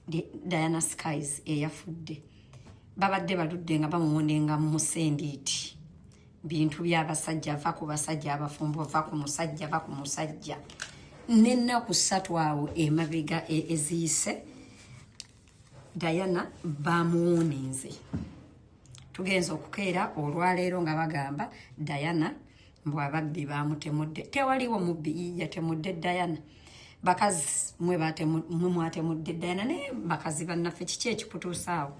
Diana Skies eyafudde babadde baludde nga bamuwonenga mu musendiiti bintu by'abasajja, va ku basajja abafumbo, va ku musajja, va ku musajja. N'ennaku 3 awo emabega eziyise Diana bamuwuninze. Tugenza okukeera olwaleero nga bagamba Diana mbu ababbi bamutemudde. Tewaliwo mubbi yatemudde Diana. Bakazi mwe mwatemudde Diana, naye bakazi bannaffe kiki ekikutuusaawo?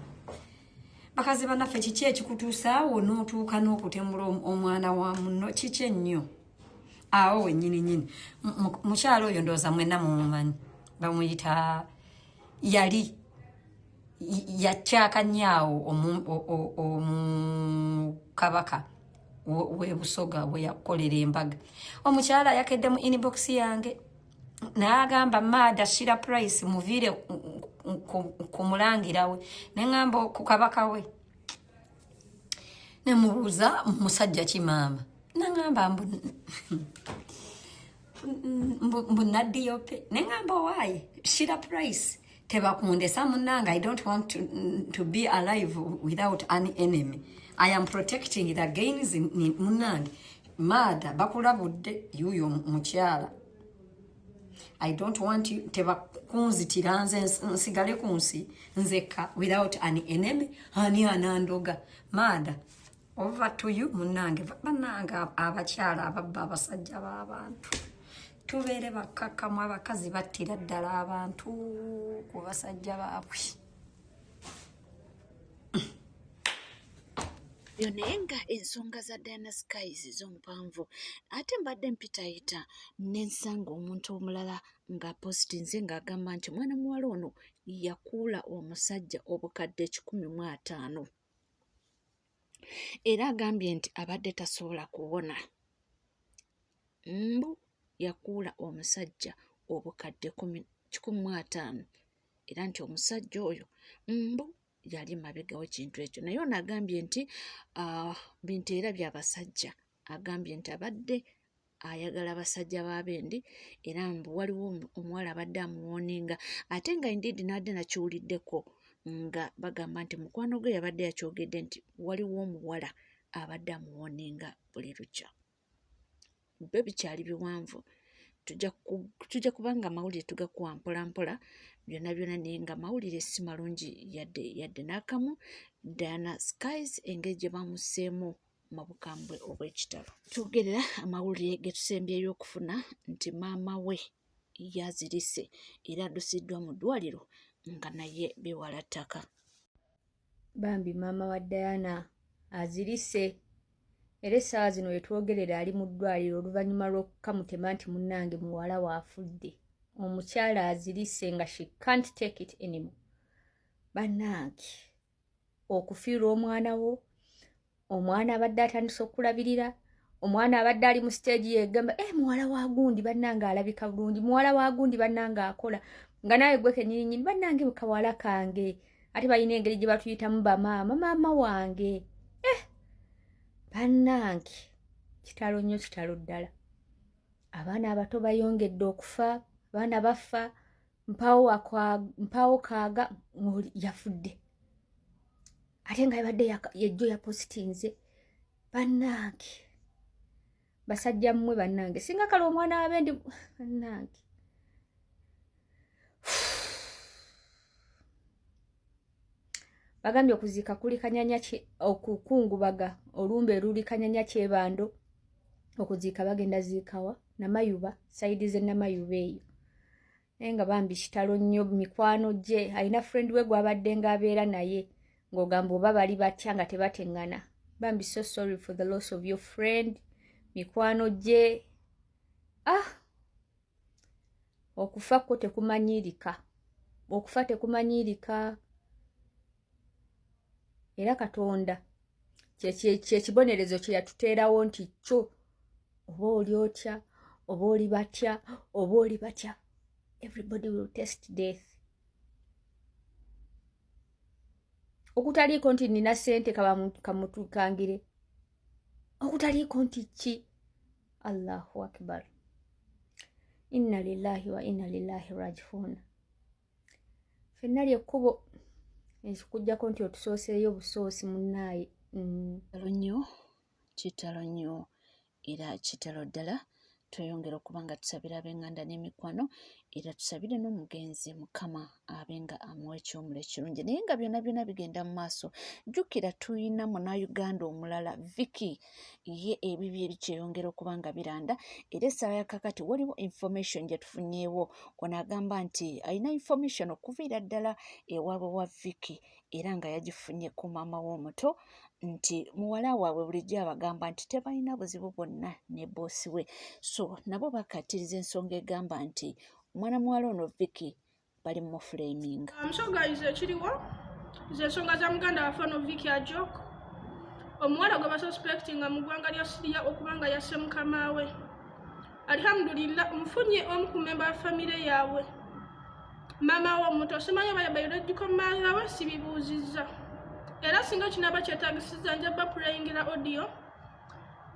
Bakazi bannaffe kiki ekikutuusaawo n'otuuka n'okutemula omwana wa munno? Kiki ennyo awo wennyini nyini? Mukyalo oyo ndowooza mwenna mumumanyi, bamuyita yali yakyaka nnyo awo omukabaka w'e Busoga we yakolera embaga. Omukyala yakedde mu inbox yange n'agamba, "Maada Shira Price, muviire ku mulangira we." Neŋŋamba ku kabaka we, nemubuuza, "Musajja ki, maama?" Naŋŋamba mbu Naddiyope. Neŋŋamba, "Owaaye Shira Price, tebakundesa munnange. I don't want to be alive without an enemy. I am protecting the gains." Munnange maada, bakulabudde yuyo mukyala. I don't want you, tebakunzitira nze nsigale ku nsi nzekka without an enemy. Ani anandoga? Maada, over to you munnange. Bannange, abakyala ababba abasajja b'abantu, tubeere bakkakkamu. Abakazi battira ddala abantu ku basajja baabwe. Yo naye nga ensonga za Diana Skies zo mpanvu, ate mbadde mpitayita ne nsanga omuntu omulala ng'apositinze ng'agamba nti omwana muwala ono yakuula omusajja obukadde 150, era agambye nti abadde tasobola kuwona. Mbu yakuula omusajja obukadde 150, era nti omusajja oyo mbu yali mabega w'ekintu ekyo. Naye ono agambye nti bintu era byabasajja. Agambye nti abadde ayagala basajja b'abendi, era mbu waliwo omuwala abadde amuwooninga, ate nga indeed n'adde nakiwuliddeko nga bagamba nti mukwano gwe yabadde yakyogedde nti waliwo omuwala abadde amuwooninga buli lukya. Byo bikyali biwanvu, tujja kubanga amawulire tugakuwa mpola mpola byonna byonna, naye nga mawulire si malungi yadde yadde n'akamu. Diana Skies engeri gye bamusseemu mu bukambwe obw'ekitalo. Twogerera amawulire ge tusembyeyo okufuna nti maama we yazirise era addusiddwa mu ddwaliro nga naye biwala ttaka. Bambi maama wa Diana azirise, era essaawa zino wetwogerera ali mu ddwaliro oluvannyuma lw'okukamutema nti munnange muwala waafudde. Omukyala azirise nga she can't take it anymore. Bannange, okufiirwa omwana wo, omwana abadde atandise okulabirira, omwana abadde ali mu stage yegamba, "E, muwala wa gundi bannange alabika bulungi, muwala wa gundi bannange akola," nga naawe gwe kenyininyini, "Bannange kawala kange." Ate balina engeri gye batuyitamu bamaama, "Maama wange." Eh, bannange, kitalo nnyo, kitalo ddala. Abaana abato bayongedde okufa, abaana bafa mpaawo kaaga yafudde, ate nga yabadde yejjo yapositinze. Bannange, basajja mmwe, bannange, singa kale omwana wabendi, bannange. Bagambye okuziika kuli kanyanya, okukungubaga olumbe luli kanyanya kyebando. Okuziika bagenda ziikawa Namayuba, side ze Namayuba eyo. Naye nga bambi kitalo nnyo. Mikwano gye, alina friend we gwabadde ng'abeera naye, ng'ogamba oba bali batya nga tebateŋŋana. Bambi, so sorry for the loss of your friend, mikwano gye. Ah, okufa kwo tekumanyirika, okufa tekumanyirika, era Katonda kyekibonerezo kye yatuteerawo nti kyo oba oli otya, oba oli batya, oba oli batya, everybody will test death. Okutaliiko nti nina ssente kamutukangire, okutaliiko nti ki. Allahu akbar, inna lillahi wa inna lillahi rajiun. Ffenna ly'ekkubo ekikuggyako nti otusooseeyo busoosi munnaaye. Kitalo nnyo, kitalo nnyo era kitalo ddala. Tweyongera okuba nga tusabira ab'enganda n'emikwano era tusabire n'omugenzi Mukama abe nga amuwa ekiwummulo ekirungi. Naye nga byonna byonna bigenda mu maaso, jjukira tulina Munnayuganda omulala Vicky, ye ebibye bikyeyongera okuba nga biranda era essaawa ya kaakati waliwo information gye tufunyeewo. Ono agamba nti alina information okuviira ddala ewaabwe wa Vicky era nga yagifunye ku maama we omuto nti muwala waabwe bulijjo abagamba nti tebalina buzibu bwonna ne bboosi we. So nabo bakkaatiriza ensonga egamba nti omwana muwala ono Vicky bali mu mufulaminga. So guys, ekiriwo zensonga za muganda waffe ono Vicky Ajok, omuwala gwe basuspectinga mu ggwanga lya Syria okuba nga yasse mukama we. Alhamdulillah, nfunye omu ku memba wa famire yaabwe, maama we omuto. Simanyi oba biological mother we, sibibuuzizza, era singa kinaaba kyetaagisiza nja baplayingira audio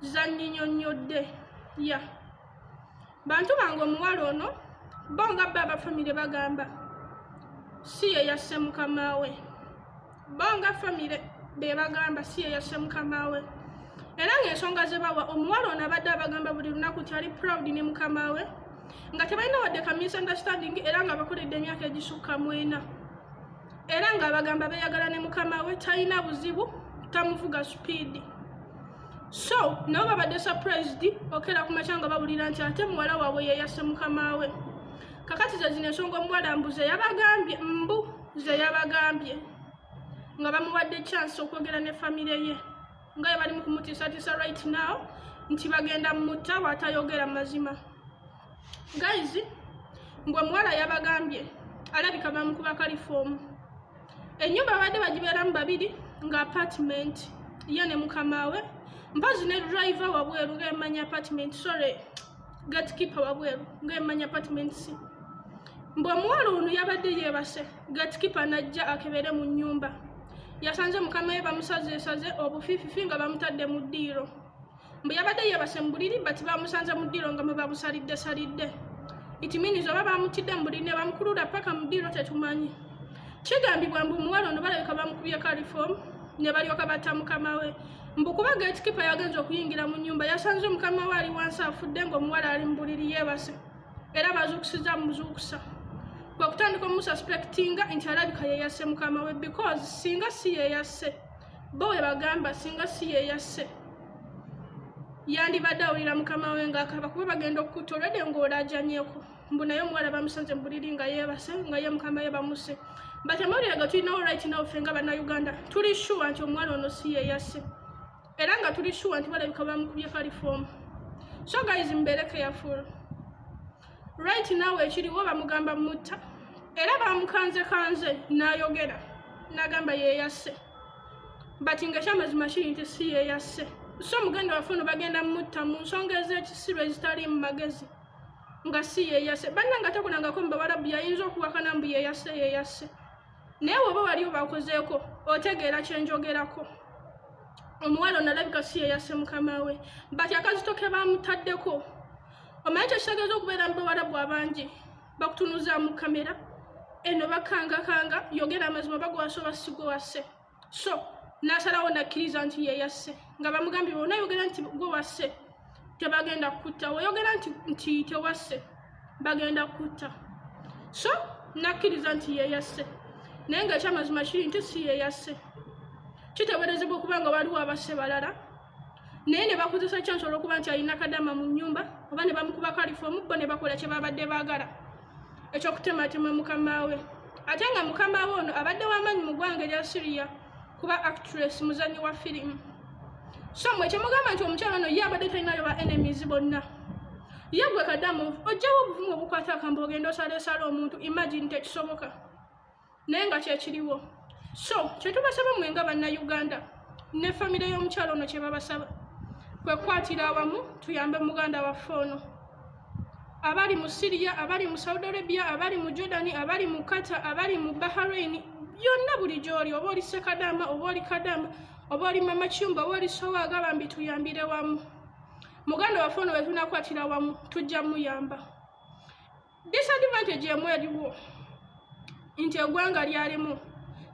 zannyinyonnyodde. Ya bantu bange, omuwala ono bo nga bo abafamire bagamba si ye yasse mukama we. Bo nga famire be bagamba si ye yasse mukama we, era ng'ensonga ze bawa, omuwala ono abadde abagamba buli lunaku nti ali proud ne mukama we, nga tebalina wadde ka misunderstanding, era nga bakoledde emyaka egisukka mu ena, era ng'abagamba beeyagala ne mukama we, talina buzibu, tamuvuga speed. So nabo babadde surprised okera ku makya nga bawulira nti ate muwala waabwe yeyasse mukama we. Kakati ze zino ensonga omuwala mbu ze yabagambye, mbu ze yabagambye nga bamuwadde chance okwogera ne famire ye, nga ye bali mu kumutiisatiisa right now nti bagenda mutta bw'atayogera mazima. Guys, mbu omuwala yabagambye alabika bamukuba kalifoomu. Ennyumba babadde bagibeeramu babiri nga apartment, ye ne mukama we, mpozi ne driver wabweru ng'emanya apartment, sorry, gatekeeper wabweru ng'emanya apartment si. Mbu omuwala ono yabadde yeebase, gatekeeper n'ajja akebere mu nnyumba, yasanze mukama we bamusazeesaze obufiififi nga bamutadde mu ddiiro. Mbu yabadde yeebase mu buliri, but bamusanze mu ddiiro nga mwe bamusalidde salidde. It means oba bamutidde mu buliri ne bamukulula paka mu ddiiro, tetumanyi. Kigambibwa mbu omuwala ono balabika bamukubye chloroform ne balyoka batta mukama we. Mbu kuba gatekeeper yagenza okuyingira mu nnyumba, yasanze mukama we ali wansi afudde, ng'omuwala ali mu buliri yeebase, era bazuukusiza muzuukusa, kwe kutandika omususpectinga nti alabika yeyasse mukama we, because singa si yeyasse, bo we bagamba singa si yeyasse, yandibadde awulira mukama we ng'akaba, kuba bagenda okukutta olwedde ng'olaajanyeko. Mbu naye omuwala bamusanze mu buliri nga yeebase, nga ye mukama we bamusse. But amawulire ge tulinawo right now, ffe nga Bannayuganda tuli sure nti omuwala ono si yeyasse, era nga tuli sure nti balabika bamukubye chloroform. So guys, mubeere careful. Right now ekiriwo, bamugamba mutta, era bamukanze kanze n'ayogera n'agamba yeyasse, but nga ekyamazima kiri nti si yeyasse. So muganda waffe ono bagenda mutta mu nsonga ez'ekisiru ezitali mu magezi, nga si yeyasse. Bannanga, takulangako mu Bawalabu yayinza okuwakana mbu yeyasse yeyasse, naye bw'oba waliwo bakozeeko otegeera kyenjogerako. Omuwala ono alabika si yeyasse mukama we, but akazito ke bamutaddeko, omanyi kyekitegeeza okubeera mu Bawalabu abangi bakutunuza mu kamera eno, bakangakanga, yogera amazima, bagwasa oba sigwe wasse. So n'asalawo nakkiriza nti yeyasse, nga bamugambye bonna yogera nti gwe wasse tebagenda kutta, weyogera nti tewasse bagenda kutta. So nakkiriza nti yeyasse, naye nga ekyamazima kiri nti si yeyasse. Kiteeberezebwa okuba nga waliwo abasse balala, naye ne bakozesa chance olwokuba nti alina kadama mu nnyumba, oba ne bamukuba chloroform, bo ne bakola kye babadde baagala ekyokutematema mukama we. Ate nga mukama we ono abadde w'amaanyi mu ggwanga erya Syria, kuba actress, muzanyi wa firimu. So mwe kyemugamba nti omukyala ono ye abadde talinayo ba enemies bonna, ye gwe kadamu ojjawo obuvumu obukwata akambe ogenda osaleesala omuntu? Imagine, tekisoboka, naye nga kyekiriwo. So kyetubasaba mwe nga Bannayuganda ne famire y'omukyala ono, kye babasaba kwekwatira awamu tuyambe muganda waffe ono. Abali mu Syria, abali mu Saudi Arabia, abali mu Jordan, abali mu Qatar, abali mu Bahrain, byonna buli gy'oli, oba oli sekadama, oba oli kadama, oba oli mama kiyumba, oba oli sowaaga, bambi tuyambire wamu muganda waffe ono. Bwe tunakwatira wamu tujja muyamba. Disadvantage emu eriwo nti eggwanga lyalimu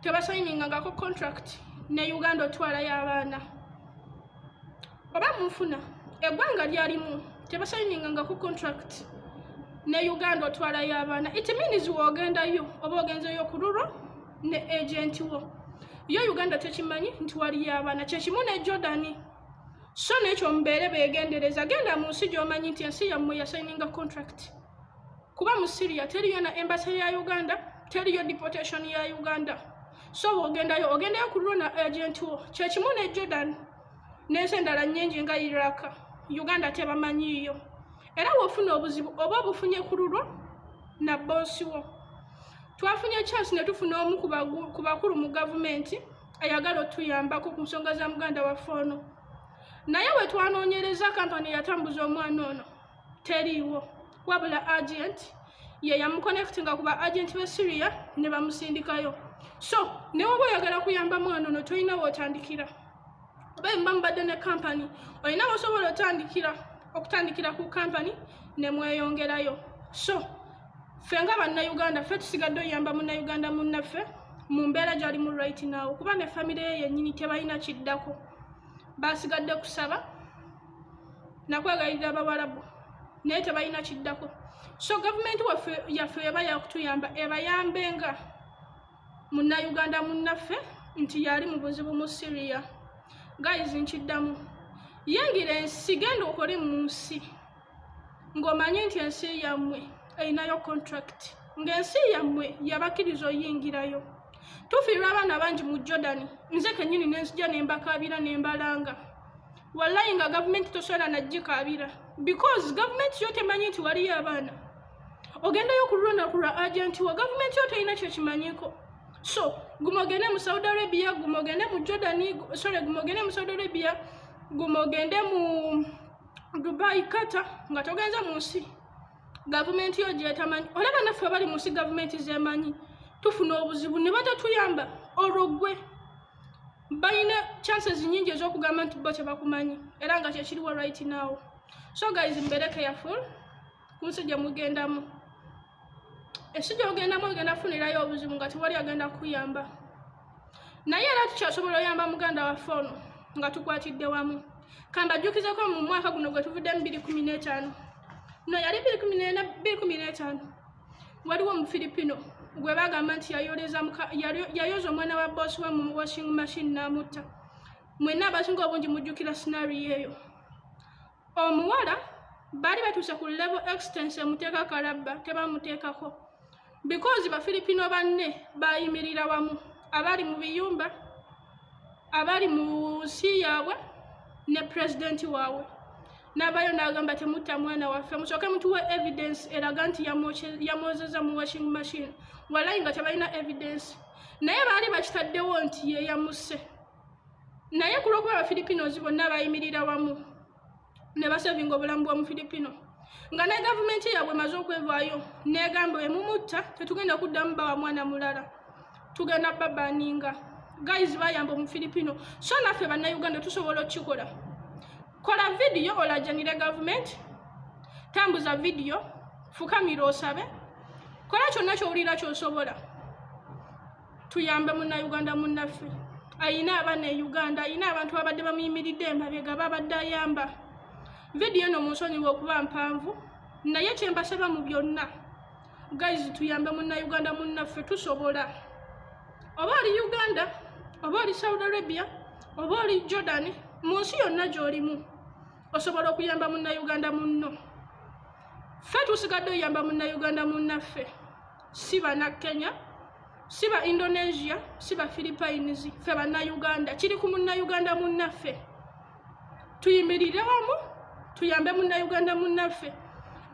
tebasayiningangako contract ne Uganda otwalayo abaana. Oba munfuna, eggwanga lyalimu tebasayiningangako contract ne Uganda otwalayo abaana. It means w'ogendayo oba ogenzeyo ku lulwo ne agent wo. Yo Uganda tekimanyi nti waliyo abaana. Kyekimu ne Jordan. So n'ekyo mubeere beegendereza. Genda mu nsi gy'omanyi nti ensi yammwe yasayininga contract. Kuba mu Syria teriyo na embassy ya Uganda, teriyo deportation ya Uganda. So bw'ogendayo ogendayo ku lulwo na agent wo. Kyekimu ne Jordan n'ensi endala nnyingi nga Iraq. Uganda tebamanyiiyo. Era bw'ofuna obuzibu oba obufunye ku lulwo na boss wo. Twafunye chance ne tufuna omu ku bakulu mu gavumenti ayagala otuyambako ku nsonga za muganda waffe ono. Naye bwe twanoonyereza kampani yatambuza omwana ono teriiwo, wabula agent ye yamuconnectinga ku ba agent b'e Syria ne bamusindikayo. So ne woba oyagala kuyamba mwana ono tolina w'otandikira. Oba mba mubadde ne kampani olina w'osobola okutandikira ku kampani ne mweyongerayo. So ffe nga Bannayuganda ffe tusigadde oyamba Munnayuganda munnaffe mu mbeera gy'alimu right now, kuba ne famire ye yennyini tebalina kiddako, basigadde kusaba nakwegayirira Abawalabu naye tebalina kiddako. So gavumenti yaffe eba yakutuyamba ebayambenga Munnayuganda munnaffe nti yali mu buzibu mu Syria. Guys, nkiddamu, yingira ensi, genda okole mu nsi ng'omanyi nti ensi yammwe erinayo contract, ng'ensi yammwe yabakkiriza oyingirayo. Tufiirwa abaana bangi mu Jordan. Nze kennyini nenzija ne mbakaabira ne mbalanga. Wallayi nga gavumenti tosobola nagikaabira because gavumenti yo temanyi nti waliyo abaana. Ogendayo ku lulwo ku lwa agent wa gavumenti yo terina kyekimanyiko. So guma ogende mu Saudi Arabia, guma ogende mu Jordan, sorry, guma ogende mu Saudi Arabia, guma ogende mu Dubai, Qatar, nga togenze mu nsi gavumenti yo gyetamanyi. Olaba naffe abali mu nsi gavumenti zemanyi tufuna obuzibu ne batatuyamba. Olwo ggwe balina chances nnyingi ez'okugamba nti bo tebakumanyi, era nga kyekiriwo right now. So guys, mbeere careful ku nsi gye mugendamu. Ensi gy'ogendamu ogenda kufunirayo obuzibu nga tewali agenda kukuyamba. Naye era tukyasobola oyamba muganda waffe ono nga tukwatidde wamu. Kambajjukizeko mu mwaka guno gwe tuvuddemu 2015, no yali 2014, waliwo Omufilipino gwe bagamba nti yayoza omwana wa boss we mu washing machine n'amutta. Mwenna abasinga obungi mujjukira scenario eyo. Omuwala baali batuuse ku level extense emuteeka kalabba, tebamuteekako because Bafilipino banne bayimirira wamu, abali mu biyumba, abali mu nsi yaabwe ne pulezidenti waabwe n'avaayo n'agamba, "Temutta mwana waffe, musooke mutuwe evidence eraga nti yamwozeza mu washing machine." Walayi nga tebalina evidence, naye baali bakitaddewo nti ye yamusse. Naye ku lw'okuba Abafilipinos bonna bayimirira wamu ne basavinga obulamu bw'Omufilipino, nga ne gavumenti yaabwe emaze okwevaayo n'egamba, "Emumutta tetugenda kuddamu bawa mwana mulala, tugenda babaninga." Guys, bayamba Omufilipino. So naffe Bannayuganda tusobola okukikola. Kola vidiyo olajanire gavumenti, tambuza vidiyo, fukamira osabe, kola kyonna kyowulira kyosobola tuyambe Munnayuganda munnaffe ayina abaana e Uganda, ayina abantu abadde bamuyimiridde emabega babadde ayamba. Vidiyo eno munsonyiwa okuba mpanvu, naye kyembasaba mu byonna, guys, tuyambe Munnayuganda munnaffe. Tusobola. Oba oli Uganda, oba oli Saudi Arabia, oba oli Jordan, mu nsi yonna gy'olimu osobola okuyamba Munnayuganda munno. Ffe tusigadde oyamba Munnayuganda munnaffe, si Bannakenya, si ba Indonesia, si ba Philippines, ffe Bannayuganda. Kiri ku Munnayuganda munnaffe. Tuyimirire wamu tuyambe Munnayuganda munnaffe.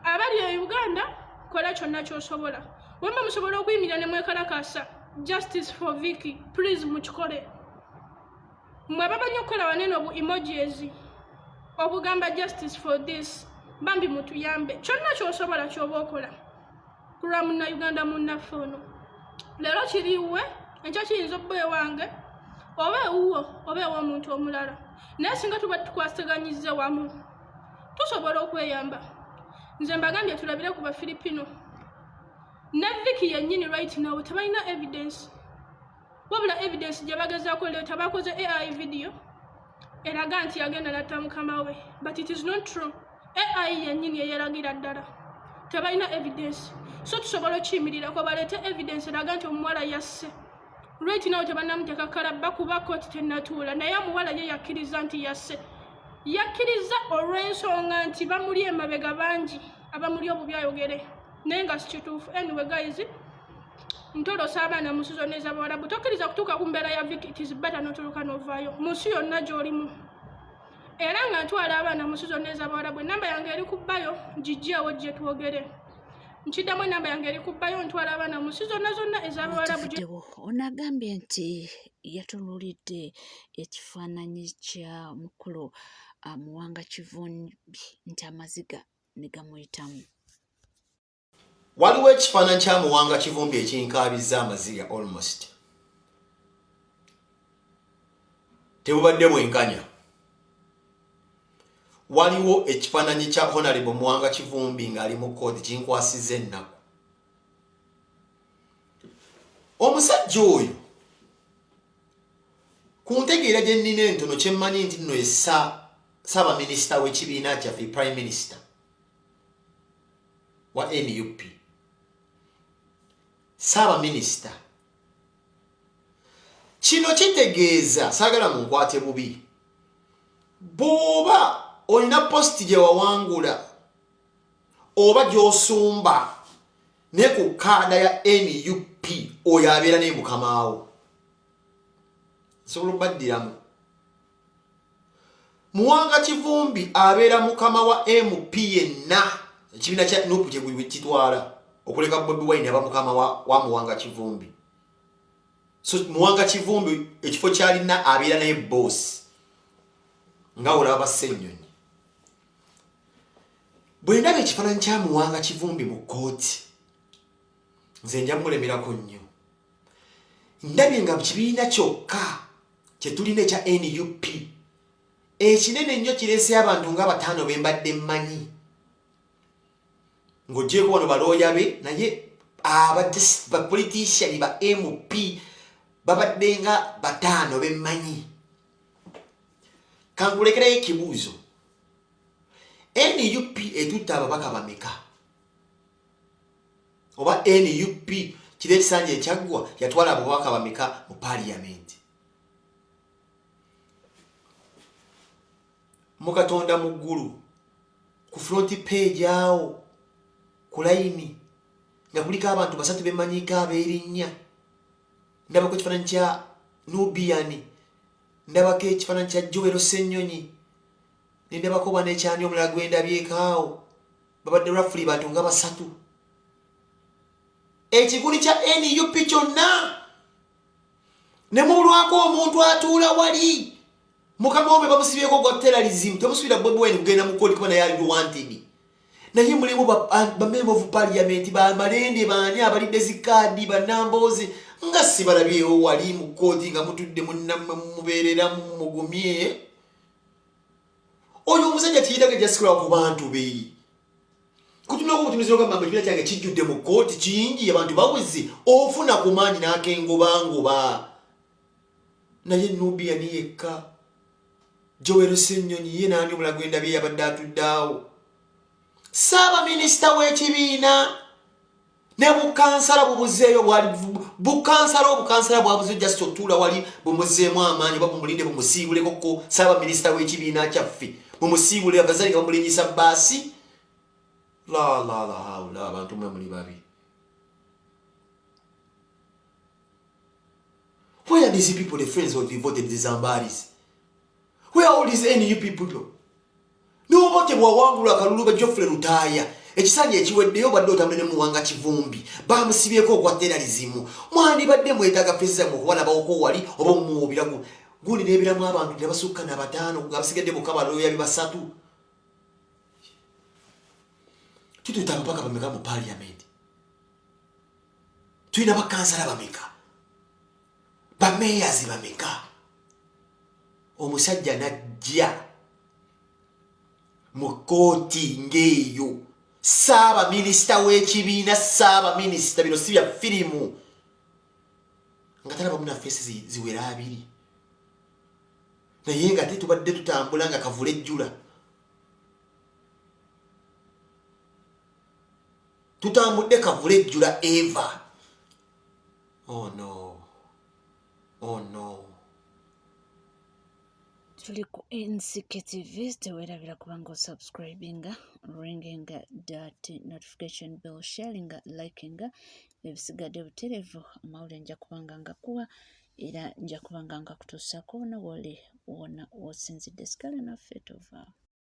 Abali e Uganda, kola kyonna ky'osobola. Wemba musobola okuyimirira ne mwekalakasa "Justice for Vicky", please mukikole. Mmwe abamanyi okukola wanene obu emojis obugamba "Justice for this", bambi mutuyambe. Kyonna ky'osobola ky'oba okola ku lwa Munnayuganda munnaffe ono. Leero kiriwe, enkya kiyinza obba ewange oba ewuwo oba ew'omuntu omulala, naye singa tuba tukwasaganyizza wamu tusobola okweyamba. Nze mbagambye tulabire ku Bafilipino. Ne Vicky yennyini right now tebalina evidence, wabula evidence gye bagezaako leeta, bakoze AI video eraga nti yagenda natta mukama we, but it is not true. AI yennyini eyeragira ddala tebalina evidence, so tusobola okiyimirirako baleete evidence eraga nti omuwala yasse. Right now tebannamuteeka kalabba kuba kooti tennatuula, naye omuwala ye yakkiriza nti yasse. Yakkiriza olw'ensonga nti bamuli emabega bangi abamuli obubi ayogere, naye nga si kituufu. Anyway guys, ntolosa abaana mu nsi zonna ez'Abawarabu, tokkiriza kutuuka ku mbeera ya Vicky. It is better n'otoloka n'ovaayo mu nsi yonna gy'olimu. Era nga ntwala abaana mu nsi zonna ez'Abawarabu, enamba yange eri ku bbayo, gijjeewo gye twogere. Nkiddamu, enamba yange eri ku bbayo, ntwala abaana mu nsi zonna zonna ez'Abawarabu. Tuvuddewo. Ono agambye nti yatunuulidde ekifaananyi kya mukulu Muwanga Kivumbi nti amaziga ne gamuyitamu. Waliwo ekifaananyi kya Muwanga Kivumbi ekinkaabizza amaziga almost. Tebubadde bwenkanya. Waliwo ekifaananyi kya Honorable Muwanga Kivumbi ng'ali mu kkooti kinkwasizza ennaku. Omusajja oyo ku ntegeera gye nnina entono, kye mmanyi nti nno ye ssaabaminisita w'ekibiina kyaffe, prime minister wa NUP, ssaabaminisita. Kino kitegeeza, saagala munkwate bubi, bw'oba olina post gye wawangula oba gy'osumba ne ku kaada ya NUP, oyo abeera naye mukamaawo. Nsobola okubaddiramu, Muwanga Kivumbi abeera mukama wa MP yenna ekibiina kya NUP kye kitwala okuleka Bobi Wine aba mukama wa Muwanga Kivumbi. So Muwanga Kivumbi ekifo kyalina abeera naye boss, nga olaba Ssennyonyi. Bwe ndaba ekifaananyi kya Muwanga Kivumbi mu kkooti, nze nja mulemerako nnyo. Ndabye nga kibiina kyokka kye tulina ekya NUP ekinene ennyo kireeseyo abantu nga bataano be mbadde mmanyi, ng'ogyeko wano balooya be, naye bapolitician ba MP babadde nga bataano be mmanyi. Kankulekerayo ekibuuzo: NUP etutta ababaka bameka? Oba NUP kiri ekisanja ekyaggwa yatwala ababaka bameka mu paaliyamenti? Mu Katonda mu ggulu, ku front page awo ku layini nga kuliko abantu basatu bemanyiko ab'erinnya. Ndabako ekifaananyi kya Nubian, ndabako ekifaananyi kya Joel Ssennyonyi, nendabako bwana ekyani omulala gwendabyeko awo. Babadde roughly bantu nga basatu, ekiguli kya NUP kyonna ne mubulwako omuntu atuula wali. Mukama wamwe bamusibyeko gwa terrorism. Temusubira Bobi Wine kugenda mu kooti kuba naye ali wanted, naye mulimu ba member of parliament, bamalende baani abalidde zikaadi, banamboozi nga sibalabyewo wali mu kooti nga mutudde munnammwe mubeereramu mugumye. Oyo omusajja kiyitaga jasikula ku bantu be kutunako obutunuzi ogamba mbu ekibiina kyange kijjudde mu kooti kingi, abantu baweze, ofuna ku maanyi n'akengobangoba. Naye Nubian yekka, Joel Ssennyonyi ye naani omulala gwendabye yabadde atudde awo, saabaminisita w'ekibiina ne bukansala bubuzeeyo, bwali bukansala, obukansala bwabuze just otuula wali bumuzeemu amaanyi oba bumulinde bumusiibulekoko. Saabaminisita w'ekibiina kyaffe mumusiibule, abazali nga bamulinyisa baasi. La la la haula, abantu mwe muli babi. Where are these people, the friends of the voted, the Zambaris? Where are all these NUP people? N'oba tebwawangula akalulu ba Geoffrey Lutaaya ekisanja ekiweddeyo, obadde otambule ne Muwanga Kivumbi bamusibyeko ogwa terrorism, mwandibadde mwetaaga face zammwe okubalabawoko wali oba omuwuubira gundi n'ebiramu abantu tebasukka na bataano nga basigadde bokka balooya be basatu. Tutuuta ababaka bameka mu parliament? Tulina bakansala bameka? Bameyazi bameka? Omusajja najja mu kooti ng'eyo. Ssaabaminisita w'ekibiina, ssaabaminisita, bino si bya firimu, nga talaba munaffe ziwera 20, naye nga tetubadde tutambula nga kavule ejjula, tutambudde kavule ejjula eva. Oh no, oh no. Tuli ku NCK TV, tewerabira kubanga osubscribinga, ringinga that notification bell, sharinga, likinga. Ebisigadde buterevu, amawulire nja kubanga ngakuwa era nja kubanga nkakutuusaako wona woli, wona wosinzidde. Sigala naffe, tovaawo.